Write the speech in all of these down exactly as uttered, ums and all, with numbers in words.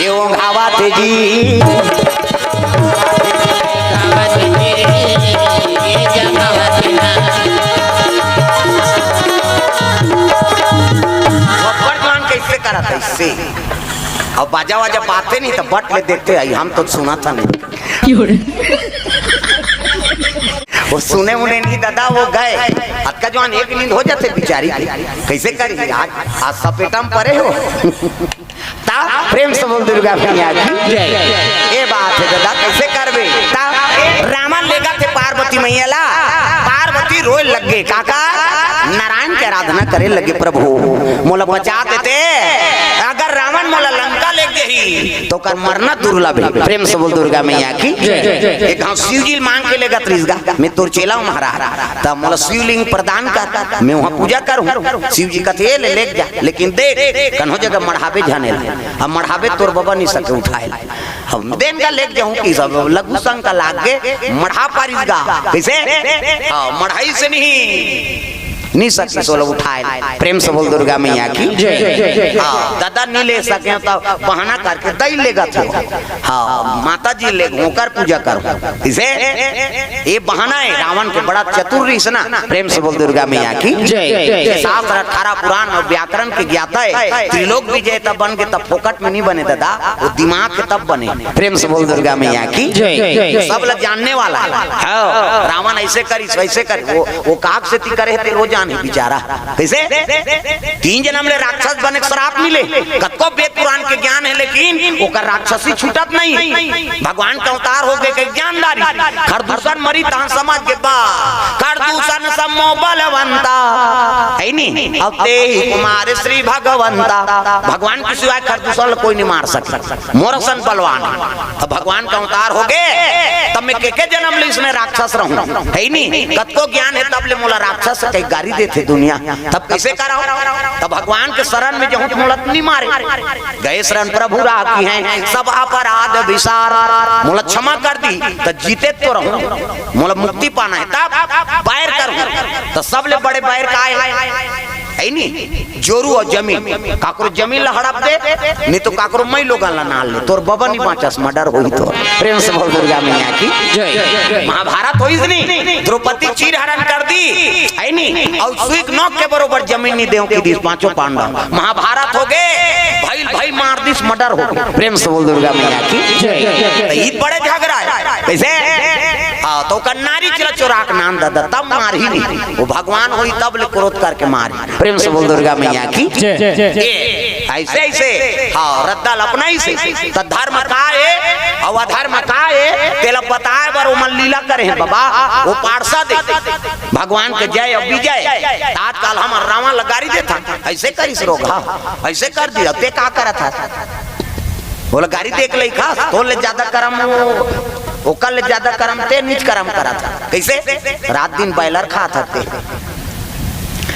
ओंघावत हे जी। अब्बड़ जुआन कइसे करत हे, अइसे? अउ बाजा वाजा बाजथे नहीं त बट ले देखथे, अई हम तो सुनत हन नहीं। वो सुने उन्हें नहीं दादा, वो गए। अतका जुआन एक नींद हो जाथे बिचारी के। कइसे करी आज, आज सपेटा म परे हो। ता प्रेम से बोल दुर्गा मैया की जय। ए बात हे दादा, कइसे करबे? ता रावण लेगथे पार्वती मैया ला, पार्वती रोए लग गे, काका नारायण के आराधना करे लगे, प्रभु मोला बचा देते, अगर रावण मोला लंका ले गही तो कर मरना दुर्लभ हे। प्रेम से बोल दुर्गा मैया की जय। एक घाव शिव जी मांग के लेगत रिहिस गा, मैं तोर चेला हूं महाराज, त मोला शिवलिंग प्रदान कर, मैं वहां पूजा करूं। शिव जी कथे, "ए ले, लेग जा, लेकिन देख, कन्हो जगह मढ़ाबे झन एला, अब मढ़ाबे तोर बबा नहीं सके उठाए ला।" हम देन का लेग जाऊं कि सब लघु शंका लाग गे, मढ़ा पारिस गा। कइसे? हाँ, मढ़ाइस नहीं, नहीं सकिस ओला उठाए ला। प्रेम से बोल दुर्गा मैया की जय। हाँ, दादा नहीं ले सके त बहाना करके दई लेगत हो। हाँ, माता जी ले ओकर पूजा करो। इसे ये बहाना हे रावण के, बड़ा चतुर रिहिस ना। प्रेम से बोल दुर्गा मैया की जय। शास्त्र अठारह पुराण अउ व्याकरण के ज्ञाता हे, त्रिलोक विजेता बन के तब फोकट में नहीं बने दादा, वो दिमाग के तब बने। प्रेम से बोल दुर्गा मैया की जय। सब ला जानने वाला हे। हाँ, रावण अइसे करिस, वइसे करिस, वो, वो काग से ती करे हे, तेल वो जाने बिचारा। कइसे? तीन जनम ले राक्षस बने के श्राप मिले, कतको वेद पुराण के ज्ञान हे, लेकिन ओकर राक्षसी छूटत नहीं। भगवान के अवतार हो गे के ज्ञानदारी, खरदूषण मरी तहन समझ गे बा, खरदूषण समो बलवंता, हे नी? अब ते ही कुमार श्री भगवंता, भगवान के सिवाय खरदूषण ल कोई नहीं मार सके, मोर असन बलवान। अब भगवान के अवतार हो गे, तब मैं के के जनम ले इसने राक्षस रहूं, हे नी? कतको ज्ञान हे, तब ले मोला राक्षस कहि गारी देथे दुनिया। तब कइसे करव? तब भगवान के शरण में जहूं त मोला त नहीं मारे। गए शरण प्रभु राखिहैं, सब अपराध बिसार। मोला क्षमा कर दी, त जीते तो रहूं। मोला मुक्ति पाना हे, तब बैर करूं। त सबले बड़े बैर का हे? हे नी? जोरू अउ जमीन। काकरो जमीन ला हड़प दे, नहीं तो काकरो मई लोगन ला नाल ले। तोर बबा नहीं बांचस, मर्डर होही तोर। प्रेम से बोल दुर्गा मैया की जय। महाभारत होइस नहीं, द्रौपदी चीर हरण कर दी, हे नी? अउ सुई के नोक के बरोबर जमीन नहीं देंव कहि दिस पांचों पांडव। महाभारत हो गे, भइल भइल मार दिस, मर्डर हो गे। प्रेम से बोल दुर्गा मैया की जय। त ई बड़े झगरा हे। कइसे? हाँ, त ओकर नारी चला चोरा के नान दे दे, तब मारही नहीं। वो भगवान होही तब ले क्रोध करके मारही। प्रेम से बोल दुर्गा मैया की जय। ए, अइसे, अइसे, हाँ, रद्दा ल अपनाइस हे। त धर्म का हे अउ अधर्म का हे, तेला बताए बर ओमन लीला करे हे बबा। वो पार्षद हे, भगवान के जय अउ विजय। त आजकल हमर रावण ला गारी देथन, अइसे करिस रोगहा, अइसे कर दिया, ते का करत हस? ओला गारी दे के लइका, तोर ले ज्यादा करम वो, ओकर ले ज्यादा करम ते नीच करम करत हस। कइसे? रात दिन बॉयलर खात हस ते।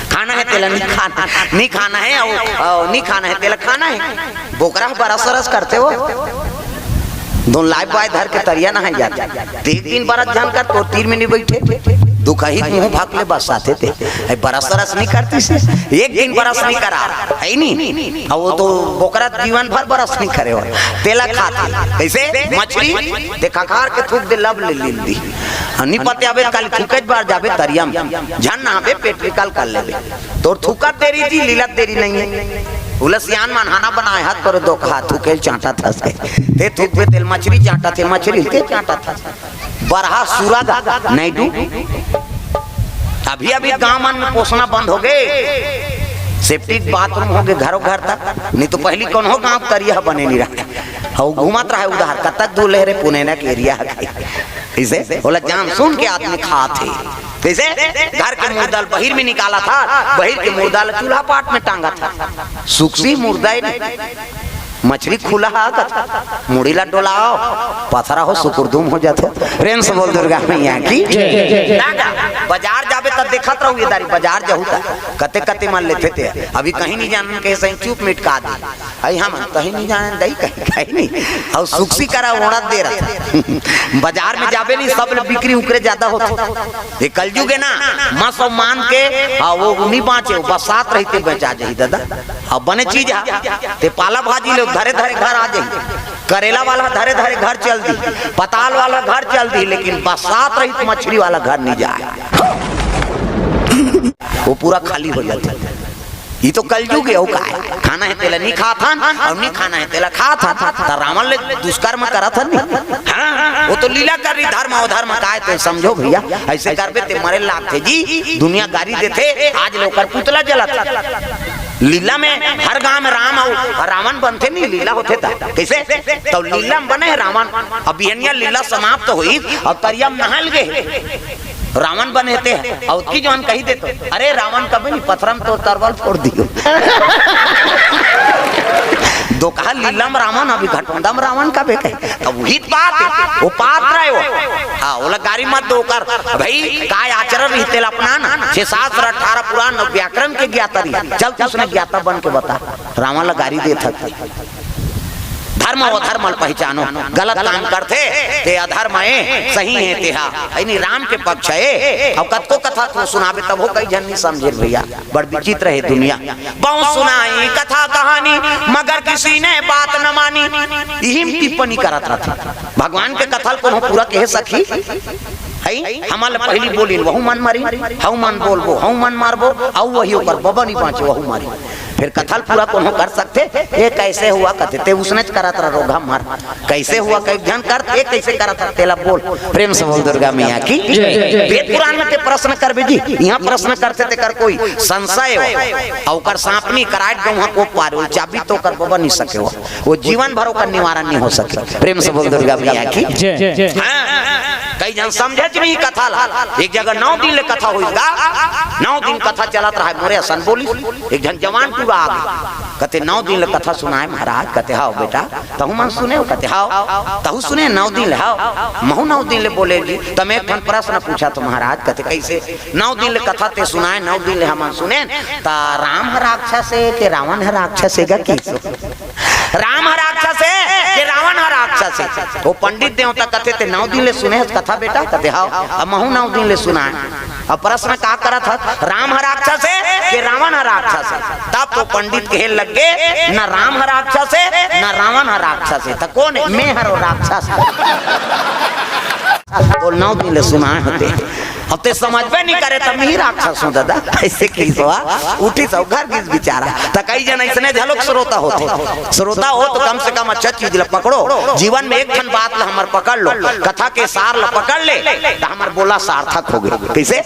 खाना हे तेला नहीं खाना, नहीं खाना हे, अउ, अउ नहीं खाना हे तेला खाना हे। बोकरा ह बरस सरस करथे वो। दोन लाइफ बॉय धर के तरिया नहाए जाथे। ते एक दिन बरस झन कर, तोर तीर में नहीं बइठे। दुखही मुंह भाग ले बस आथे ते। ए बरस सरस नहीं करतिस। एक दिन बरस नहीं करा। हे नी? अउ वो तो बोकरा जीवन भर बरस नहीं करे हो। तेला खाथे। कइसे? मछरी, ते खखार के थूक दे, लब ले लील दी। अउ नहीं पते आबे, काली थूकेच बार जाबे तरिया में। झन नहाबे, पेट निकाल कर लेबे। तोर थूकत देरी जी, लीलत देरी नहीं हे। उला सियान मन हाना बनाए, हाथ पर दो हाथ थूकेल चांटत हस के। ते थूकबे तेल मछरी चांटत हे, मछरी ते चांटत हस। बरहा सुरा गा, नहीं डू। अभी अभी गांव मन में पोसना बंद हो गे। सेप्टिक बाथरूम हो गे घरों घर तक। नहीं तो पहिली कोनो गांव तरिया बने नहीं रहा। अउ घूमत रहे उधार, कतक दूर ले रे, पुनेना के एरिया हे। इसे ओला जान सुन के आदमी खात हे। कइसे? घर के मुर्दा ल बहिर में निकालत हे, बहिर के मुर्दा ल चूल्हा पाट में टांगत हे। सुकसी मुर्दा हे नहीं, मछरी खुला हे कथे, मुड़ी ला डोलाव, पथरा हो सुकुरदुम हो जाथे। प्रेम से बोल दुर्गा मैया की जय। दादा, बाजार जाबे त देखत रहू ये दारी, बाजार जहू त कते कते मन लेथे ते। अभी कहीं नहीं जानन के सही चुप मिटका दे। अई हम तही नहीं जाने दई कहीं, कहीं नहीं। अउ सुकसी करा ओढ़त दे रहा। बाजार में जाबे नहीं, सब ले बिक्री उकरे ज्यादा होथे। ये कलयुग हे ना, मस अउ मान के, हाँ, वो नहीं बांचे, वो बसात रहिथे बेचा जाही दादा। अब बने चीज हे, ते पाला भाजी ले धरे धरे घर आ जाही, करेला वाला धरे धरे घर चल दी, पताल वाला घर चल दी, लेकिन बरसात रही त मछरी वाला घर नहीं जाय, वो पूरा खाली हो जाथे। ये तो कलयुग हे, अउ का हे? खाना हे तेला नहीं खात हन, अउ नहीं खाना हे तेला खात हन। त रावण ले दुष्कर्म करत हन नहीं? हाँ, वो तो लीला कर रही, धर्म अधर्म का हे ते समझो भैया। ऐसे करबे ते मरे लागथे जी, दुनिया गारी देथे, आज ले ओकर पुतला जलत हे। लीला में हर गांव में राम अउ रावण बनथे नहीं, लीला होथे त। कैसे? तो लीला में बने हे रावण, अब बिहनिया लीला समाप्त होई, अब तरिया में नहाल गए। रावण बने ते, अउ की जवान कही देतो, "अरे रावण कबे नहीं, पथरा में तो तरवल फोड़ दियो।" दो कहा लीला में रावण, अभी घटोंदा में रावण कबे कहे? अब वही तो बात हे, वो पात्र हे वो। हाँ, ओला गारी मत दो कर, भाई, काय आचरण रही तेला अपना ना, छह शास्त्र, अठारह पुराण, व्याकरण के ज्ञाता रही। चल, तू उसने ज्ञाता बन के बता, रावण ला गारी देत हस। धर्म अउ अधर्म ल पहिचानो, गलत काम करथे ते अधर्म हे, सही हे तेहा, यानी राम के पक्ष हे। अउ कतको कथा तो सुनाबे तभो कई झन नहीं समझे भैया, बड़ विचित्र हे दुनिया। बहुत सुनाई कथा कहानी, मगर किसी ने बात न मानी। इही म टिप्पणी करत रथे। भगवान के कथा ल कोनो पूरा कहे सखी? हई, हमन ल पहिली बोलिन, वहू मन मारिन, हऊ मन बोलबो, हऊ मन मारबो, अउ वही ओकर बबा नहीं बाँचे, वहू मारिन। फिर कथा ल पूरा कोनो कर सकथे? ये कैसे हुआ कथे, ते उसने च करत रह रोगहा मर। कैसे हुआ, कई झन कर, ते कैसे करत रह, तेला बोल। प्रेम से बोल दुर्गा मैया की। जय। वेद पुराण में ते प्रश्न करबे जी, यहाँ प्रश्न करथे तेकर कोई संशय हो, अउ ओकर सांपनी कराट गौहा को पार हो, चाबी तो ओकर बबा नहीं सके हो, वो जीवन भर ओकर निवारण नहीं हो सके। प्रेम से बोल दुर्गा मैया की। जय। हाँ, कई झन समझे च नहीं कथा ला। एक जगह नौ दिन ले कथा होइस गा, नौ दिन कथा चलत रहा, मोरे असन बोलिस। एक झन जवान टूरा आ गे, कथे, "नौ दिन ले कथा सुनाय महाराज।" कथे, "हव बेटा, तहू मन सुने हो?" कथे, "हव।" "तहू सुने नौ दिन ले?" "हव।" "महू नौ दिन ले बोले जी।" "त मैं एक ठन प्रश्न पूछत हों महाराज।" कथे, "कैसे?" "नौ दिन ले कथा ते सुनाय, नौ दिन ले हमन सुनेन, त राम ह राक्षस हे के रावण ह राक्षस हे गा?" कहिस। राम ह राक्षस हे के रावण ह राक्षस हे? वो पंडित देवता कथे, "ते नौ दिन ले सुने हस कथा बेटा?" कथे, "हव।" "अब महू नौ दिन ले सुनाय।" अब प्रश्न का करत हस, राम ह राक्षस हे के रावण ह राक्षस हे? तब तो पंडित कहे लग गे, "न राम ह राक्षस हे, न रावण ह राक्षस हे, त कोन हे?" "मैं हरों राक्षस।" तो नौ दिन ले सुनाय होते। अब ते समझबे नहीं करे, त मैं ही राक्षस हों दादा। ऐसे कहिस, उठिस अउ घर गिस बिचारा। त कई झन अइसने घलोक श्रोता होथे। श्रोता हो तो कम से कम अच्छा चीज ल पकड़ो। जीवन में एक ठन बात ल हमर पकड़ लो, कथा के सार ल पकड़ ले, त हमर बोला सार्थक हो गे। कैसे?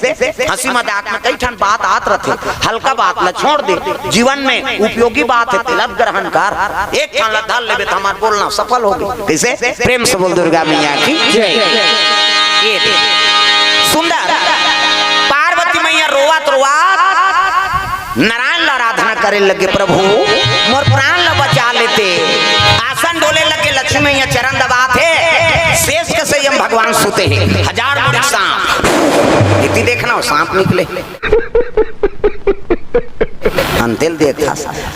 हंसी मजाक में कई ठन बात आत रथे, हल्का बात ल छोड़ दे। जीवन में उपयोगी बात हे, तेला ग्रहण कर। एक ठन ल धर लेबे त हमर बोलना सफल हो गे। कैसे? प्रेम से बोल दुर्गा मैया की जय। ये दे। सुंदर। पार्वती मैया रोवत रोवत नारायण ला आराधना करे लगे, "प्रभु, मोर प्राण ला बचा लेते।" आसन डोले लगे, लक्ष्मी मैया चरण दबात हे, शेष के संयम भगवान सुते हे, हजार मुड़ी सांप। इति देखना हो, सांप निकले। अंतेल देख,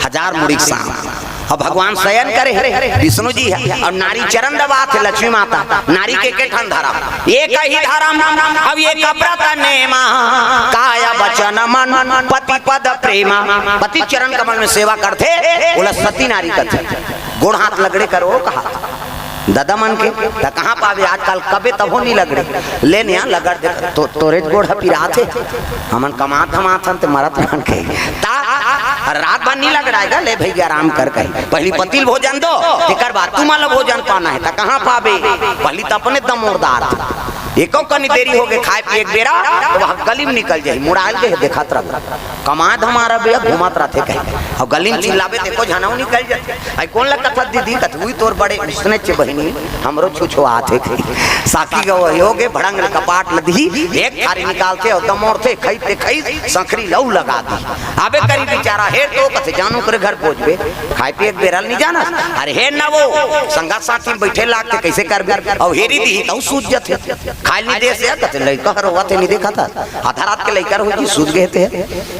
हजार मुड़ी सांप। अब भगवान शयन करे हे, विष्णु जी हे, अउ नारी चरण दबात हे, लक्ष्मी माता। नारी के के ठन धरम? एक ही धरम, अब एक व्रत नेमा, काय वचन मन पति पद प्रेमा। पति चरण कमल में सेवा करथे, ओला सती नारी कथे। गोड़ हाथ लगड़े करो कहा। ददा मन के, त कहाँ पाबे आजकल, कबे तभो नहीं लगड़े। ले निया लगड़ दे, तो, तोरे गोड़ ह पिरात हे। हमन कमात धमात हन ते मरत रहन के। ता रात भर नहीं लगड़ाय गा, ले भैया आराम कर कही। पहली पति ल भोजन दो, तेकर बाद तुमन ल भोजन पाना हे, त कहाँ पाबे? पहली त अपने दमोरदार। एको कनी देरी हो गे खाय पिए के बेरा, त वहाँ गली में निकल जाही, मुड़ायल के देखत रह। कमात धमात रहिबे, घूमत रथे कही। अउ गली में चिल्लाबे, त एको झन अउ निकल जाथे। आई कोन ला कथस दीदी? कथे, "उही तोर बड़े उसने चे बहिनी, हमरो छुछुआत हे।" साकी गा वही हो गे, भड़ंग ले कपाट ल दिही, एक थारी निकालथे अउ दमोरथे, खई ते खई, संखरी ल अउ लगा दिही। आबे करी बिचारा, हेर तो कथे, "जानू करे घर पहुँचबे, खाय पिए के बेरा ल नहीं जानस?" अरे हेर ना वो, संगत साथी में बैठे लागथे, कैसे करबे? अउ हेरी दिही, त अउ सूझ जथे। खाए ल नहीं दे से, कहते लइका हर रोवत हे, नहीं देखा था, आधा रात के लइका रहो जी, सूत गए थे,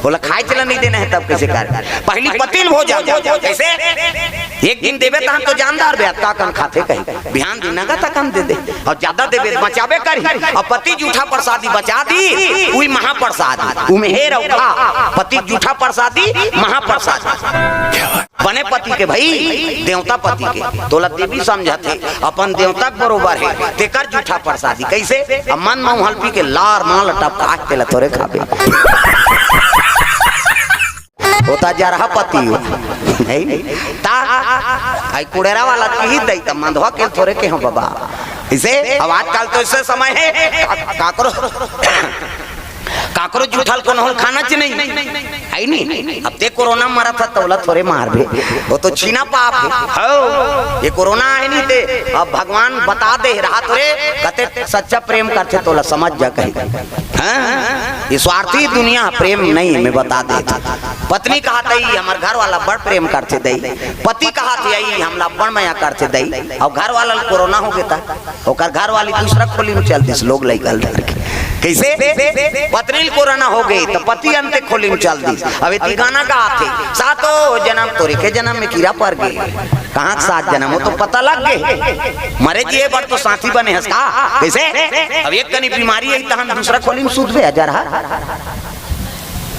बोला खाए चला नहीं देना है, तब कैसे कर? पहली पति ल भोजन, कैसे? एक दिन देबे त हम तो जानदार बे, अतका कन खाथे कही, बिहान दिन नगा तक हम दे दे, और ज्यादा देबे त बचाबे करी, और पति जूठा प्रसादी बचा दी, उही महाप्रसादी, उमे हे रखा, पति जूठा प्रसादी, महाप्रसादी। बने पति के भाई, देवता पति के, तोला देवी समझत हे, अपन देवता के बरोबर हे, तेकर जूठा प्रसादी। कैसे? अब मन मऊहा ल पी के लार माल टपका के तेला थोरे खाबे। होता जरहा पति हो, है नहीं? ता आई कुड़ेरा वाला की ही दई, त मंदवा के थोरे के हो बाबा। इसे अब आजकल तो ऐसे समय है, का-, काकरो काकरो जूठा ल कोनो ल खाना च नहीं, है नहीं? अब ते कोरोना मरत ह, तोला थोरे मारबे, वो तो छीना पाप है। हो, ये कोरोना है नहीं ते, अब भगवान बता दे रहा थोरे, कते सच्चा प्रेम करथे तोला समझ जा कही। हाँ, ये स्वार्थी दुनिया, प्रेम नहीं, मैं बता दे। पत्नी कहा तई हमर घर वाला बड़ प्रेम करथे दई, पति कहा थे आई हमला बड़ मया करथे दई, और घर वाला ल कोरोना हो गया था। ओकर घर वाली दूसरा खोली में चल दिस, लोग लइका ल धर के। कैसे? पत्नी ल कोरोना हो गई, तो पति अंते खोली में चल दिस। अब एती गाना गाथे, "सातो जन्म तोरे के जन्म में कीरा पर गए।" कहाँ के सात जन्म, वो तो पता लग गए। मरे जिए बर तो साथी बने हस का? कैसे? अब एक कनी बीमारी आई, तहन दूसरा खोली में सूतबे, अजर हा।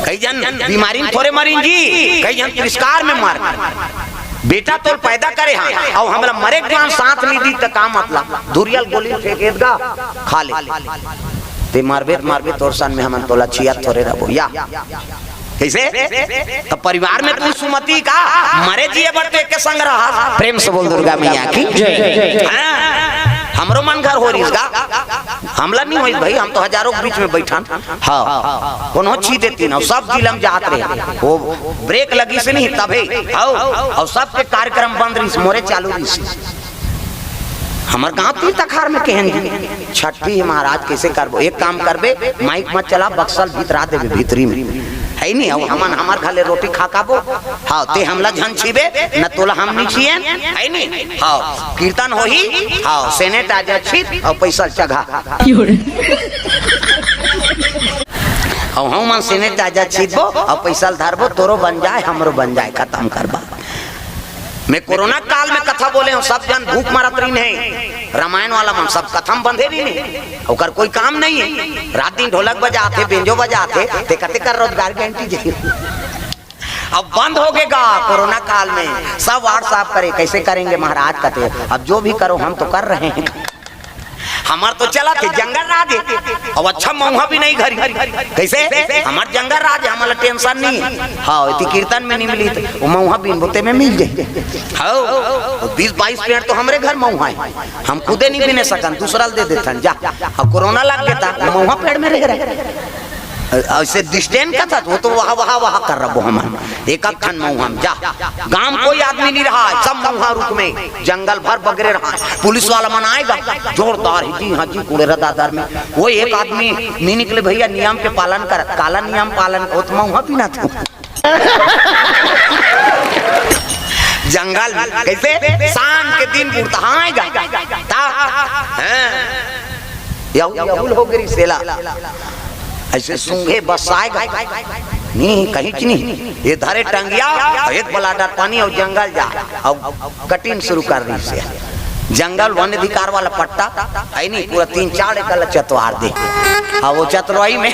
कई जन बीमारी में थोरे मरिन जी, कई जन तिरस्कार में मर। बेटा तोर पैदा करे हा, अउ हमला मरे के बाद साथ नहीं दी त का मतलब? धुरियल गोली फेंक एदगा, खा ले। ते मरबे त मरबे, तोर सन में हमन तोला छिया थोरे रहो या। कैसे? त परिवार में तू सुमति का, मरे जिए बर तो एक संग रहा। प्रेम से बोल दुर्गा मैया की। हाँ, हमरो मन घर हो रहीस गा। हमला नहीं होई भाई, हम तो हजारों के बीच में बैठन। हाँ, कोनो छी देती ना, सब जिला में जात रहे। वो ब्रेक लगी से नहीं तभे, हाँ, और सबके कार्यक्रम बंद रहीस, मोरे चालू रहीस। हमर गांव तीर तखार में केहन जी, छठी है महाराज, कैसे करबो? एक काम करबे, माइक मत चला, बक्सल भीतरा देबे भीतरी में, है नहीं? अब हमन हमर घर ले रोटी खा खाबो, हाँ, ते हमला झन छीबे, न तोला हम नहीं छियन, है नहीं? हाँ, कीर्तन होही, हाँ, सेनेट आ जा छी, और पैसा चघा। क्यों रे? अउ हमन सेनेटाइजर छीटबो अउ पैसा ल धरबो, तोरो बन जाए, हमरो बन जाए, खतम करबा। मैं कोरोना काल में कथा बोले हूँ, सब जन भूख मरत रहिन हे, रामायण वाला मन सब कथा में बंधे रहिन हे, ओकर कोई काम नहीं है। रात दिन ढोलक बजाथे, बेंजो बजाथे, ते कते कर रोजगार गारंटी जाही। अब बंद हो गए गा कोरोना काल में, सब WhatsApp करे, कैसे करेंगे महाराज, कहते अब जो भी करो हम तो कर रहे हैं। हमार तो चला थे जंगल राज है, अब अच्छा मऊहा भी नहीं घरी। कैसे? हमार जंगल राज है, हमारा टेंशन नहीं है। हाँ, इति कीर्तन में नहीं मिली तो वो मऊहा बीन बोते में मिल जाए। हाँ, बीस बाईस पेड़ तो हमरे घर मऊहा है, हम खुदे नहीं बीने सकन, दूसरा ल दे देथन जा। अब कोरोना लग गया था, मऊहा पेड़ में रह रहे। ऐसे डिस्टेंस का था, वो तो वहा वहा वहा कर रहा हमन। एक आध ठन मऊहा में जा, गांव कोई आदमी नहीं रहा, सब मऊहा रुख में, जंगल भर बगरे रहा। पुलिस वाला मन आएगा, जोरदार ही जी, हाँ जी, कुड़ेरा दादर में। वो एक आदमी नहीं निकले भैया, नियम के पालन कर, काला नियम पालन, वो तो मऊहा पीना था। जंगल कैसे? शाम के दिन बुढ़ता आएगा, ता, हाँ। यहू, यहू हो गई सेला। ऐसे सूंघे बसाएगा। नहीं, कहीं की नहीं। ये धरे टंगिया, और एक बलाडर पानी और जंगल जा, और कटिंग शुरू कर रही से। जंगल वन अधिकार वाला पट्टा, है नहीं, पूरा तीन चार एकड़ चतवार दे। हाँ, वो चतरवाई में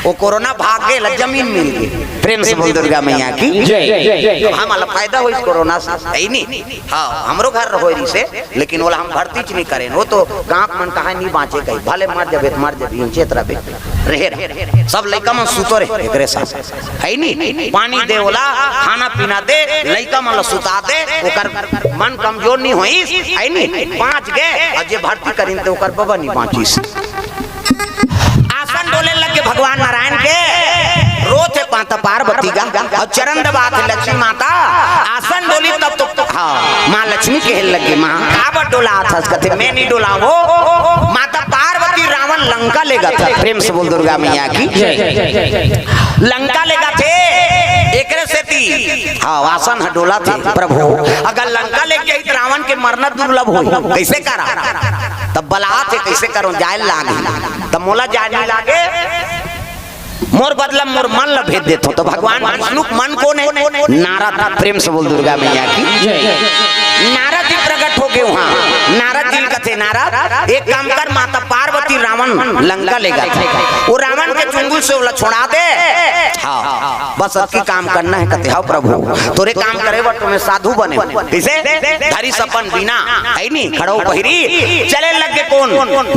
वो कोरोना भाग गए, ला जमीन मिल गई। प्रेम से बोल दुर्गा मैया की जय। तो हमारा फायदा हो इस कोरोना से, है नहीं? हाँ, हमरो घर रहो रही से, लेकिन ओला हम भर्ती च नहीं करें। वो तो गांव मन कहा नहीं बांचे कहीं, भले मर जबे त मर जबे, चेत रहे, रहे, रहे। सब लइका मन सुतो रहे, एकरे साथ, है नहीं? पानी दे ओला, खाना पीना दे, लइका मन ला सुता दे, ओकर मन कमजोर नहीं होइस, है नहीं? बांच गए, और जे भर्ती करिन ते ओकर बबा नहीं बांचिस। आसन डोले लग गे भगवान नारायण के, रोथे माता पार्वती गा, और चरण दबाथे लक्ष्मी माता। आसन डोली तब तो, हाँ, माँ लक्ष्मी कहे लग गे, "माँ, काबर डोलाथस?" कथे, "मैं नहीं डोलावों, माता पार्वती रावण लंका ले गा था।" प्रेम से बोल दुर्गा मैया की। लंका ले गा थे, एकरे सेती, हाँ, आसन ह डोलाथे, प्रभु, अगर लंका ले गई तो रावण के मरना दुर्लभ होई, कैसे करा? तब बलात हे, कइसे करों, जाय ल लागही। त मोला जाय नइ लागे, मोर बदला मोर मन ल भेज देथों। त भगवान विष्णु के मन कोन हे? नारद। प्रेम से बोल दुर्गा मैया की। नारद जी प्रकट होके उहाँ, नारद जी ल कथे, नारद, एक काम कर, माता पार्वती रावण लंका लेगथे, वो रावण के चुंगुल से ओला छोड़ा दे। हाँ, बस अतकी काम करना हे। कथे, हव प्रभु, तोरे काम करे बर तो मैं साधु बने हँव। कइसे? धरिस अपन बीना, हे नी, खड़ग पहिरी, चले लगे कोन?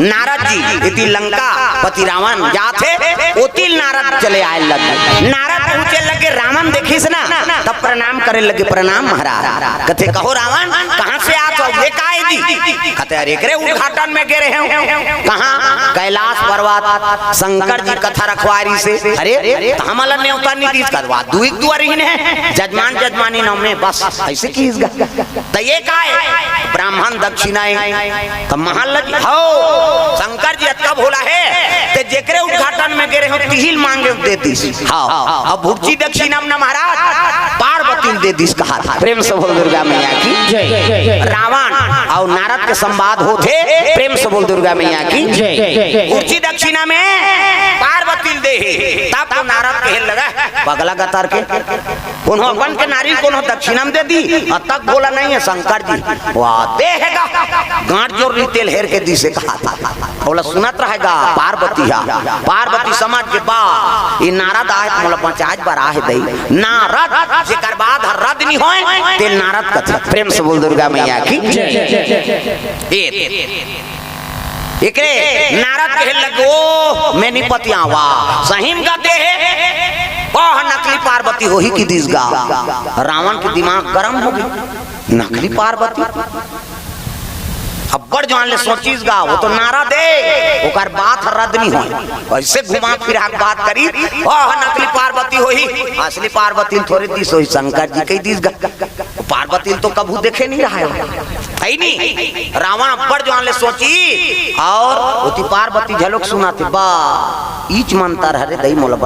नारद जी। एती लंका पति रावण जात हे, ओती ल नारद चले आय लगे। नारद पहुँचे लगे, रावण देखिस ना, तब प्रणाम करे लगे, प्रणाम महाराज। कथे, कहो रावण, कहाँ से आत हव? ये काय जी? कथे, अरे, एकरे उद्घाटन में गे रहेंव। कहाँ? कैलाश पर्वत, शंकर जी कथा रखवाय रिहिसे। अरे, त हमला नेवता नइ दिस। कथे, वा दुई दुवारी ने, जजमान जजमानी नाम में, बस अइसे किहिस गा। त ये काय? ब्राह्मण दक्षिणा हे। त महाराज जी, हव, शंकर जी अतका भोला हे, ते जेकरे उद्घाटन में गे रहेंव, तिही ल मांगेंव दे दिस। हव, अउ भुगची दक्षिणा म ना महाराज, पार्वती ल दे दिस कहा। प्रेम से बोल दुर्गा मैया की। रावण अउ नारद के संवाद होत हे, प्रेम से बोल दुर्गा मैया की। भुगची दक्षिणा में पार्वती ल दे हे, तब तो नारद कहे लगा, पगला गतर के, कोनो अपन के नारी ल कोनो दक्षिणा म दे दिही, अतक भोला नइ हे शंकर जी। वा, दे हे गा। गांठ जोर रही तेल हेर के दिस हे कहा। ओला सुनत रहे गा पार्वती हा। पार्वती समझ गे, बा, ये नारद आहे त मोला बचाय बर आहे दई। नारद, जेकर बात ह रद्द नइ होय, ते नारद कथे। प्रेम से बोल दुर्गा मैया की। ए, एकरे नारद कहे लगे, ओ, मैं नइ पतियावँव। सही म गा दे हे, ओह नकली पार्वती होही कहि दिस गा। रावण के दिमाग गरम होगे, नकली पार्वती। अब्बड़ जुवार ले सोचिस गा, ओ तो नारद हे, ओकर बात ह रद्द नइ होय। अइसे घुमा फिरा के बात करिस, ओह नकली पार्वती होही, असली पार्वती ल थोरे दिस होही, शंकर जी कहि दिस गा। पार्वती ल तो कभू देखे नइ रहय, हे नी? रावण अब्बड़ जुवार ले सोचिस, अउ ओती पार्वती घलोक सुनत हे, बा, इच मंतर हरे दई मोला